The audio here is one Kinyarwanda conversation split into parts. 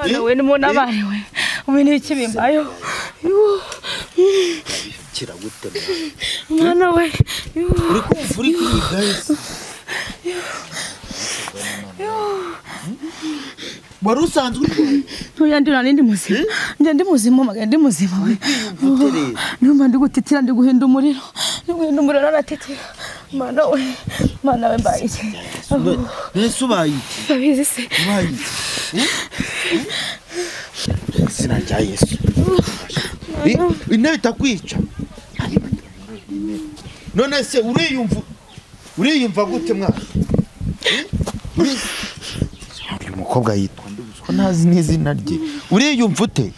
Mana we nimona bariwe ubu ni iki bimbayo kiragute mwana we uri kumva uri kwiga wari usanzwe urwaye ndura nindi muzima nje ndi muzima maga ndi muzima we numva ndi gutitira ndi guhinda umuriro ndi guhinda umuriro naratitira mana we mbaye iki nese ubaye iki ndabizi se ubaye iki izina rya Yesu intebe itakwica none se uriyumva gute mwana uyu mukobwa yitwa ko ntazi n'izina rye uriyumva ute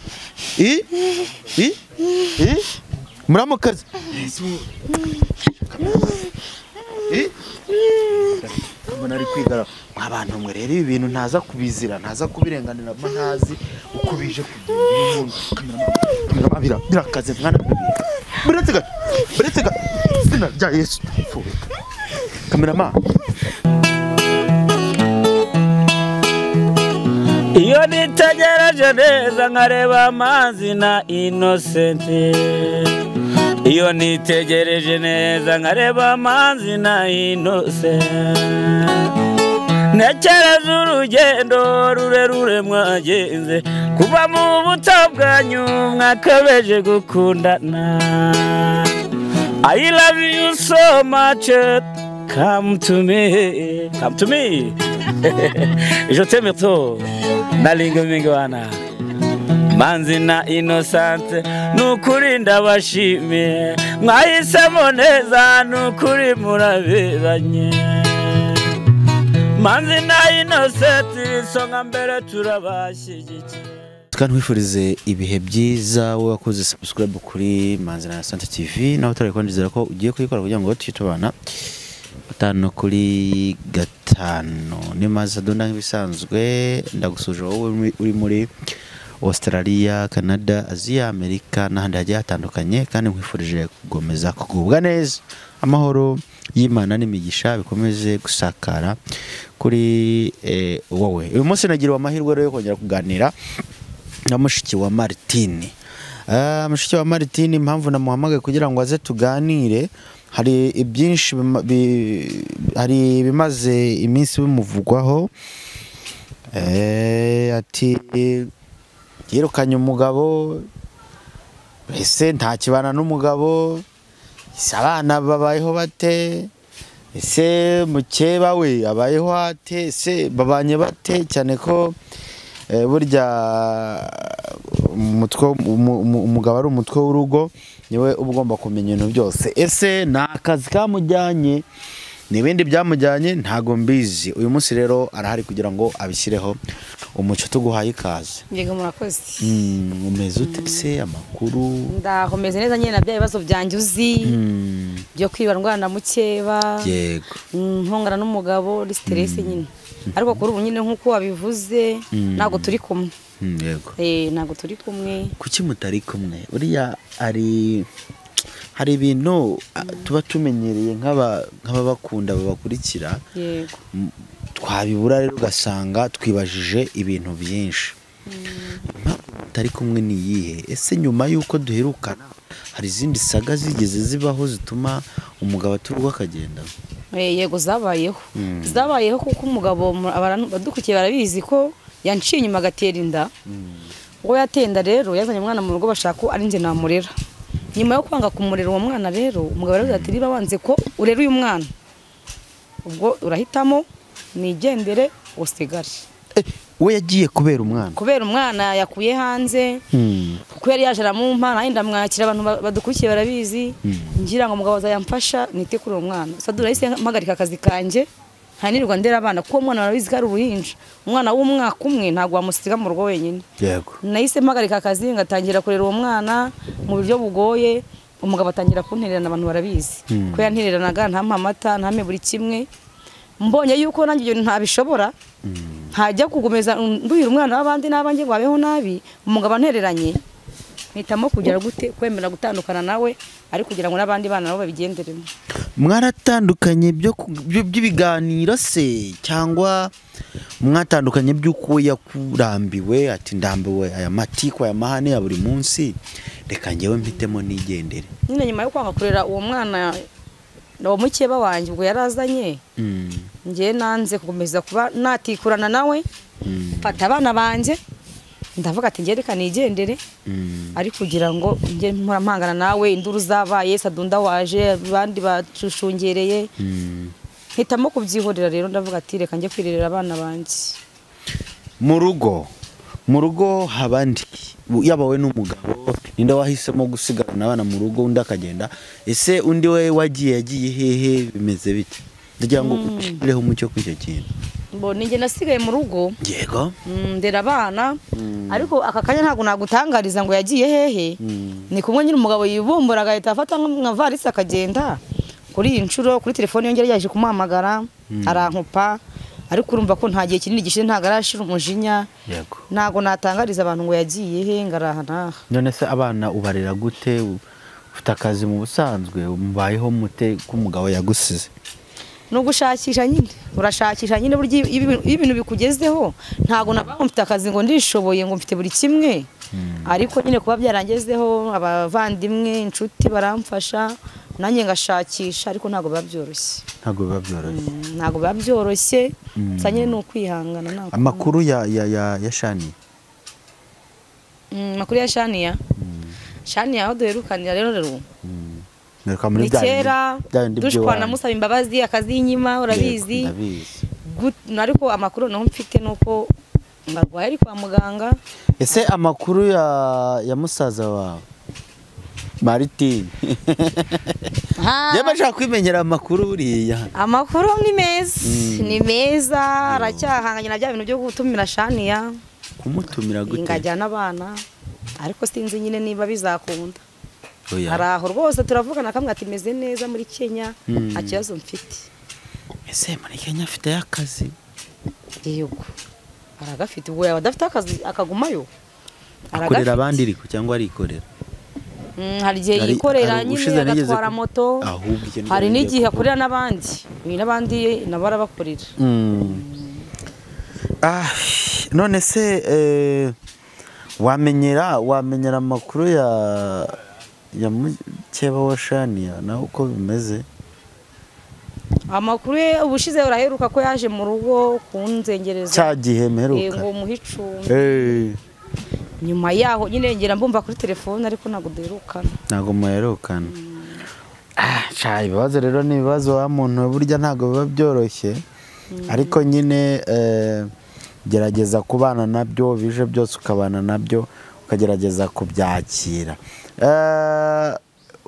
muramukazi mbona ari kwigara abantu mwe rero ibi bintu ntaza kubizira ntaza kubirenganira ntazi uko bije kugenda umuntu birakaze mwana buretse gato izina rya Yesu kamerama iyo nitegereje neza nkareba amazi na Innocent iyo nitegereje neza nkareba amazi na Innocent ntekereza urugendo rurerure mwagenze kuva mu buto bwanyu mwakabeje gukundana I love you so much come to me come to me je t'aime trop nalinga mingwana Manzi na Innocent nukuri ndabashimiye mwahisemo neza nukuri muraberanye Manzi na Innocent isonga mbere turabashyigikiye kandi nkwifurize ibihe byiza wowe wakoze subscribe kuri Manzi na Innocent TV nawe utarayikora ko ugiye kuyikora kugira ngo tujye tubana 5 kuri 5 ni Mazi Dunda nk'ibisanzwe ndagusuje wowe uri muri Australia, Canada, Aziya, Amerika n'ahandi hagiye hatandukanye kandi nkwifurije kugomeza kugubwa neza amahoro y'Imana n'imigisha bikomeze gusakara kuri wowe. Uyu munsi nagiriwe amahirwe rero yo kongera kuganira na mushiki wa Martine. Mushiki wa Martine impamvu namuhamagaye kugira ngo aze tuganire hari ibyinshi hari bimaze iminsi bimuvugwaho ati yirukanye umugabo ese nta kibana n'umugabo ese abana babayeho bate ese mukeba we abayeho ate ese babanye bate cyane ko burya umutwe umugabo ari umutwe w'urugo niwe ugomba kumenya ibintu byose ese nta kazi kamujyanye nibindi byamujyanye ntago mbizi uyu munsi rero arahari kugira ngo abishyireho umuco tuguhaye ikaze yego murakoze umeze ute se amakuru ndaho meze neza nyine nabya ibibazo byanjye uzi byo kwiba ndwana mukeba yego ntongana n'umugabo uri stress nyine ariko kuri ubu nyine nkuko wabivuze ntago turi kumwe yego ntago turi kumwe kuki mutari kumwe uriya hari ibintu tuba tumenyereye nk'ababakunda babakurikira yego twabibura rero ugasanga twibajije ibintu byinshi impamvu mutari kumwe ni iyihe ese nyuma y'uko duherukana hari izindi saga zigeze zibaho zituma umugabo aturwa akagenda yego zabayeho zabayeho kuko umugabo badukurikiye barabizi ko yanciye inyuma agatera inda ubwo yatenda rero yazanye umwana mu rugo bashaka ko ari njye namurera nyuma yo kwanga kumurera uwo mwana rero umugabo aravuga ati niba wanze ko urera uyu mwana ubwo urahitamo nigendere usigare we yagiye kubera umwana kubera umwana yakuye hanze kuko yari yaje aramumpa nanjye ndamwakira abantu badukurikiye barabizi ngira ngo umugabo azayamfasha nite kuri uwo mwana Sadura yahise mpagarika akazi kanjye ntanirwa ndera abana kuko umwana barabizi ko ari uruhinja umwana w'umwaka umwe ntabwo wamusiga mu rugo wenyine yego nahise mpagarika akazi ngatangira kurera uwo mwana mu buryo bugoye umugabo atangira kuntererana abantu barabizi ko yantereranaga ntampa amata ntampe buri kimwe mbonye yuko nanjye ibyo ntabishobora ntajya kugomeza nduhira umwana w'abandi n'abanjye ngo abeho nabi umugabo antereranye mpitamo kugera gute kwemera gutandukana nawe ari kugira ngo n'abandi bana nabo babigenderemo mwaratandukanye by'ibiganiro se cyangwa Mwatandukanye by'uko yakurambiwe, ati ndambiwe aya matiko aya mahane ya buri munsi, reka njyewe mpitemo nigendere. Nyine nyuma yo kwanga kurera uwo mwana uwo mukeba wanjye ubwo yarazanye, njye nanze gukomeza kuba natikurana nawe, mfata abana banjye ndavuga ati njye reka nigendere, ari kugira ngo njye mpora mpangana nawe, induru zabaye, Sadunda waje, abandi bacushungereye, mpitamo kubyihorera. Rero ndavuga ati reka njye kwirerera abana banjye. Mu rugo habandi yaba we n'umugabo, ninde wahisemo gusigarana abana mu rugo undi akagenda? Ese undi we wagiye yagiye hehe, bimeze bite? Ndagira ngo ushyireho umucyo kuri icyo kintu. Mbona njye nasigaye mu rugo. Yego. Ndera abana, ariko aka kanya ntabwo nagutangariza ngo yagiye hehe. Ni kumwe nyine umugabo yibumbura agahita afata nka varisi akagenda. Kuri iyi nshuro kuri telefone yongera yaje kumuhamagara arankupa, ariko urumva ko nta gihe kinini gishize ntago arashira umujinya. Yego. Ntago natangariza abantu ngo yagiye he ngaraha naha. None se abana ubarera gute? Ufite akazi mu busanzwe, mubayeho mute ko umugabo yagusize? No gushakisha nyine, urashakisha nyine burya iyo ibintu bikugezeho. Ntago nabaho mfite akazi ngo ndishoboye ngo mfite buri kimwe, ariko nyine kuba byarangezeho abavandimwe inshuti baramfasha, nanjye ngashakisha, ariko ntago biba byoroshye. Ntago biba byoroshye. Ntago biba byoroshye, gusa nyine ni ukwihangana. Ntago amakuru ya Shani. Amakuru ya Shaniya. Shaniya aho duherukanira rero muri kera dushwana musaba imbabazi akazinyima, urabizi. Ariko amakuru naho mfite nuko ngarwaye ari kwa muganga. Ese amakuru ya musaza wawe Martin? Yaba ashaka kwimenyera amakuru buriya. Amakuru ni meza, ni meza, aracyahanganye na bya bintu byo gutumira Shaniya. Kumutumira gute? Ngajyana abana, ariko sinzi nyine niba bizakunda. Araho rwose turavugana kamwe ati meze neza muri Kenya, nta kibazo mfite. Ese muri Kenya afite akazi? Yego. Aragafite, ubwo yaba adafite akazi akagumayo. Akorera abandi ariko cyangwa arikorera? Hari igihe yikorera nyine agatwara moto, hari n'igihe akorera n'abandi, n'abandi nabo arabakorera. None se wamenyera amakuru ya mukeba wa Shaniya nawe uko bimeze? Amakuru ye ubushize uraheruka ko yaje mu rugo kunzengereza cya gihe mperuka ngo muhe icumbi. Nyuma yaho nyine ngera mbumva kuri telefone, ariko ntago duherukana. Ntago muherukana. Ibibazo rero ni ibibazo wa muntu burya ntago biba byoroshye, ariko nyine gerageza kubana nabyo, bije byose ukabana nabyo, ukagerageza kubyakira.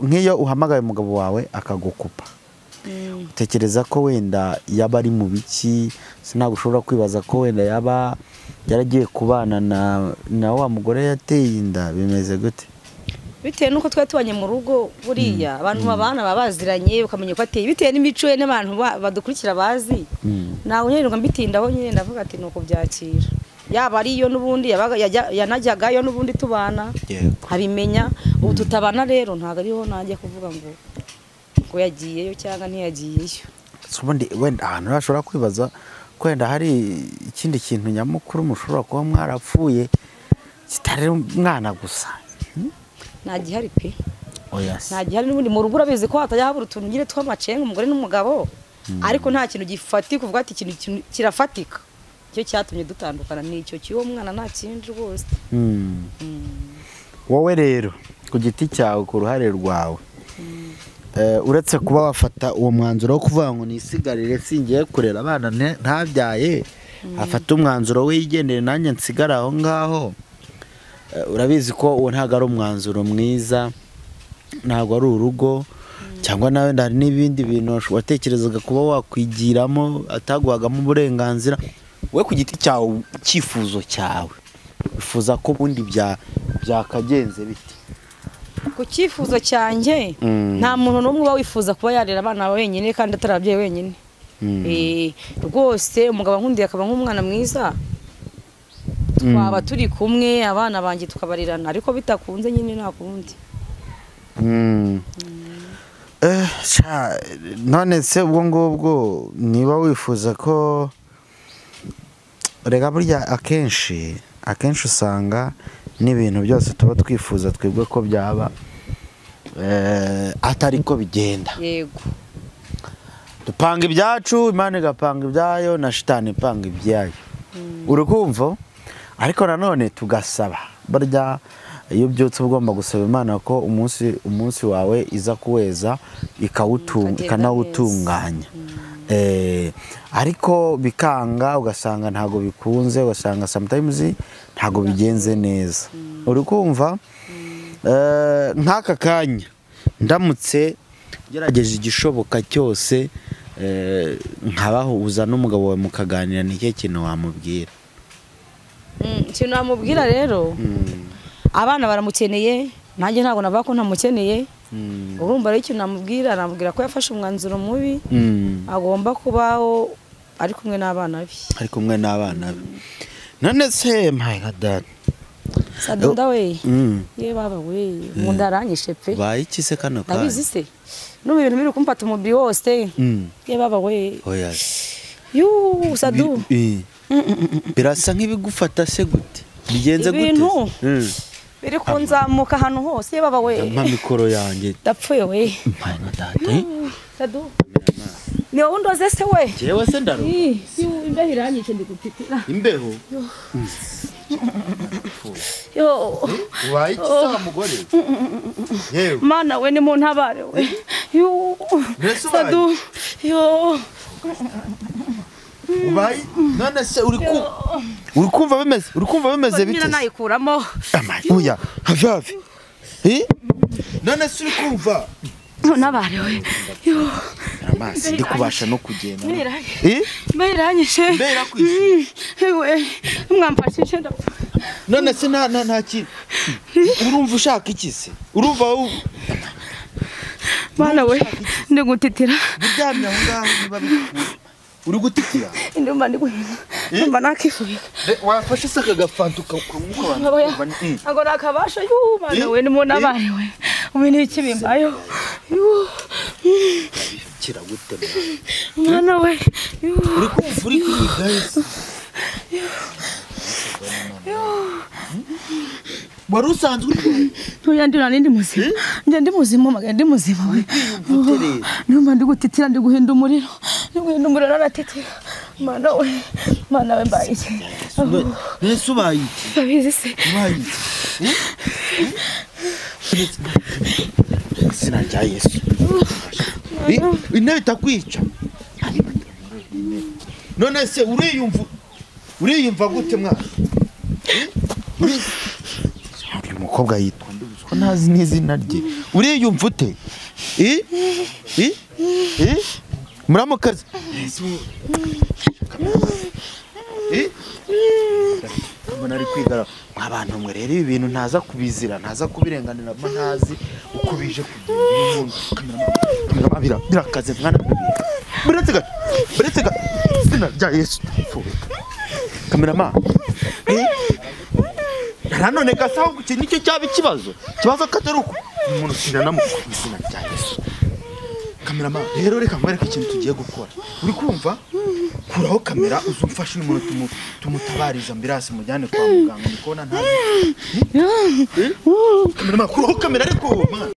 Nk'iyo uhamagaye umugabo wawe akagukupa, utekereza ko wenda yaba ari mu biki? Sinabwo ushobora kwibaza ko wenda yaba yaragiye kubana na wa mugore yateye inda, bimeze gute? Bitewe nuko twari tubanye mu rugo buriya abantu babana babaziranye ukamenya ko ateye, bitewe n'imico ye n'abantu badukurikira bazi. Nawe nyirirwa mbitindaho nyine ndavuga ati nuko byakira. Yaba ariyo n'ubundi yanajyagayo n'ubundi tubana abimenya. Ubu tutabana rero ntago ariho najya kuvuga ngo yagiyeyo cyangwa ntiyagiyeyo. Ubundi wenda ahantu bashobora kwibaza ko wenda hari ikindi kintu nyamukuru mushobora kuba mwarapfuye kitari umwana gusa. Nta gihari pe. Nta gihari n'ubundi mu rugo urabizi ko hatajya habura utuntu nyine tw'amacenga umugore n'umugabo, ariko nta kintu gifatika uvuga ati ikintu kirafatika. Icyo cyatumye dutandukana ni icyo cy'uwo mwana, nta kindi rwose. Wowe rero ku giti cyawe, ku ruhare rwawe, uretse kuba wafata uwo mwanzuro wo kuvuga ngo nisigarire singiye kurera abana ntabyaye, afata umwanzuro wigendere nanjye nsigara aho ngaho, urabizi ko uwo ntago ari umwanzuro mwiza, ntago ari urugo, cyangwa nawe hari n'ibindi bintu watekerezaga kuba wakwigiramo ataguhagamo uburenganzira. We ku giti cyawe, icyifuzo cyawe wifuza ko ubundi byakagenze bite? Ku cyifuzo cyanjye, nta muntu n'umwe uba wifuza kuba yarera abana wenyine kandi atari ababyeyi wenyine. Rwose umugabo nkundiye akaba nk'umwana mwiza, twaba turi kumwe abana banjye tukabarirana, ariko bitakunze nyine nta kundi. None se ubwo ngubwo niba wifuza ko Rega burya akenshi usanga n'ibintu byose tuba twifuza twebwe ko byaba atari ko bigenda. Yego. Dupanga ibyacu, Imana igapanga ibyayo na shitani ipanga ibyayo. Urukumva? Ariko nanone tugasaba. Burya iyo byotse ugomba gusaba Imana ko umunsi wawe iza kuweza ikanawutunganya. Ariko bikanga ugasanga ntago bikunze, ugasanga sometimes ntago bigenze neza. Urukumva? Nk'aka kanya ndamutse gerageje igishoboka cyose nkabahuza n'umugabo wawe mukaganira, ni ikihe kintu wamubwira? Ikintu namubwira rero, abana baramukeneye, nanjye ntabwo navuga ko ntamukeneye. Urumva rero ikintu namubwira, namubwira ko yafashe umwanzuro mubi, agomba kubaho ari kumwe n'abana be. Ari kumwe n'abana be. None se my God. Sadunda we. Ye baba we, munda aranyishe pe. Baye iki se kano kanya? Ndabizi se. Numva ibintu biri kumfata umubiri wose. Ye baba we. Oya. Yu Sadu. Birasa nk'ibigufata se gute? Bigenze gute? Ibintu biri kunzamuka ahantu hose ye baba we. Mpa mikoro yanjye. Ndapfuye we. My God. Sadu. Ni wowe undoze se we? Jewe se ndaruka. Imbeho iranyishe ndi gutitira. Imbeho? Yo. Ubaye iki se mugore? Yewe. Mana we ni mu ntabare we. Yo. Sadu. Yo. Ubaye none se uri kumva bimeze? Uri kumva bimeze bite? Nyina nayikuramo. Oya, have. None se uri kumva? Ntabare we. Yo. Amazi ndi kubasha no kugenda. Mbiranyishe. Mbera kwishe. We mwamfashije ndapfa. None se nta kintu. Urumva ushaka iki se? Urumva Mana we ndi gutitira. Uryamye aho ngaho niba bikukura. Uri gutitira? Ndumva ndi guhinda. Ndumva nakifubika. Wafashe se aka gafanta ukamuka abantu. Ngo nakabasha yu Mana we ni mu nabare we. Ubu ni iki bimbayo? Yu. Kiragute mwana we. Uri kumva uri kwiga ese? Wari usanzwe urwaye? Ntuya ndira nindi muzima. Nje ndi muzima maga ndi muzima we. Ndumva ndi gutitira ndi guhinda umuriro. Ndi guhinda umuriro naratitira. Mana we. Mana we mbaye iki? Nese ubaye iki? Ndabizi se. Ubaye iki? Izina rya Yesu. Intebe itakwica. None se uriyumva gute mwana? Uyu mukobwa yitwa ko ntazi n'izina rye. Uriyumva ute? Muramukazi. Mbona ari kwigara abantu mwe rero ibi bintu ntaza kubizira, ntaza kubirenganira, ntazi uko bije kugenda umuntu. Kamera birakaze mwana. Buretse gato. Izina rya Yesu. Kamera nanone gasaho iki nicyo cyaba ikibazo. Kibazo katari uko umuntu sinanamuka izina rya Yesu. Kamera rero reka nkwereke ikintu tugiye gukora. Uri kumva? Kuraho kamera uzumfashe uyu muntu tumutabariza ambulance mujyane kwa muganga ndikona ntazi. Kamera kuraho kamera ariko.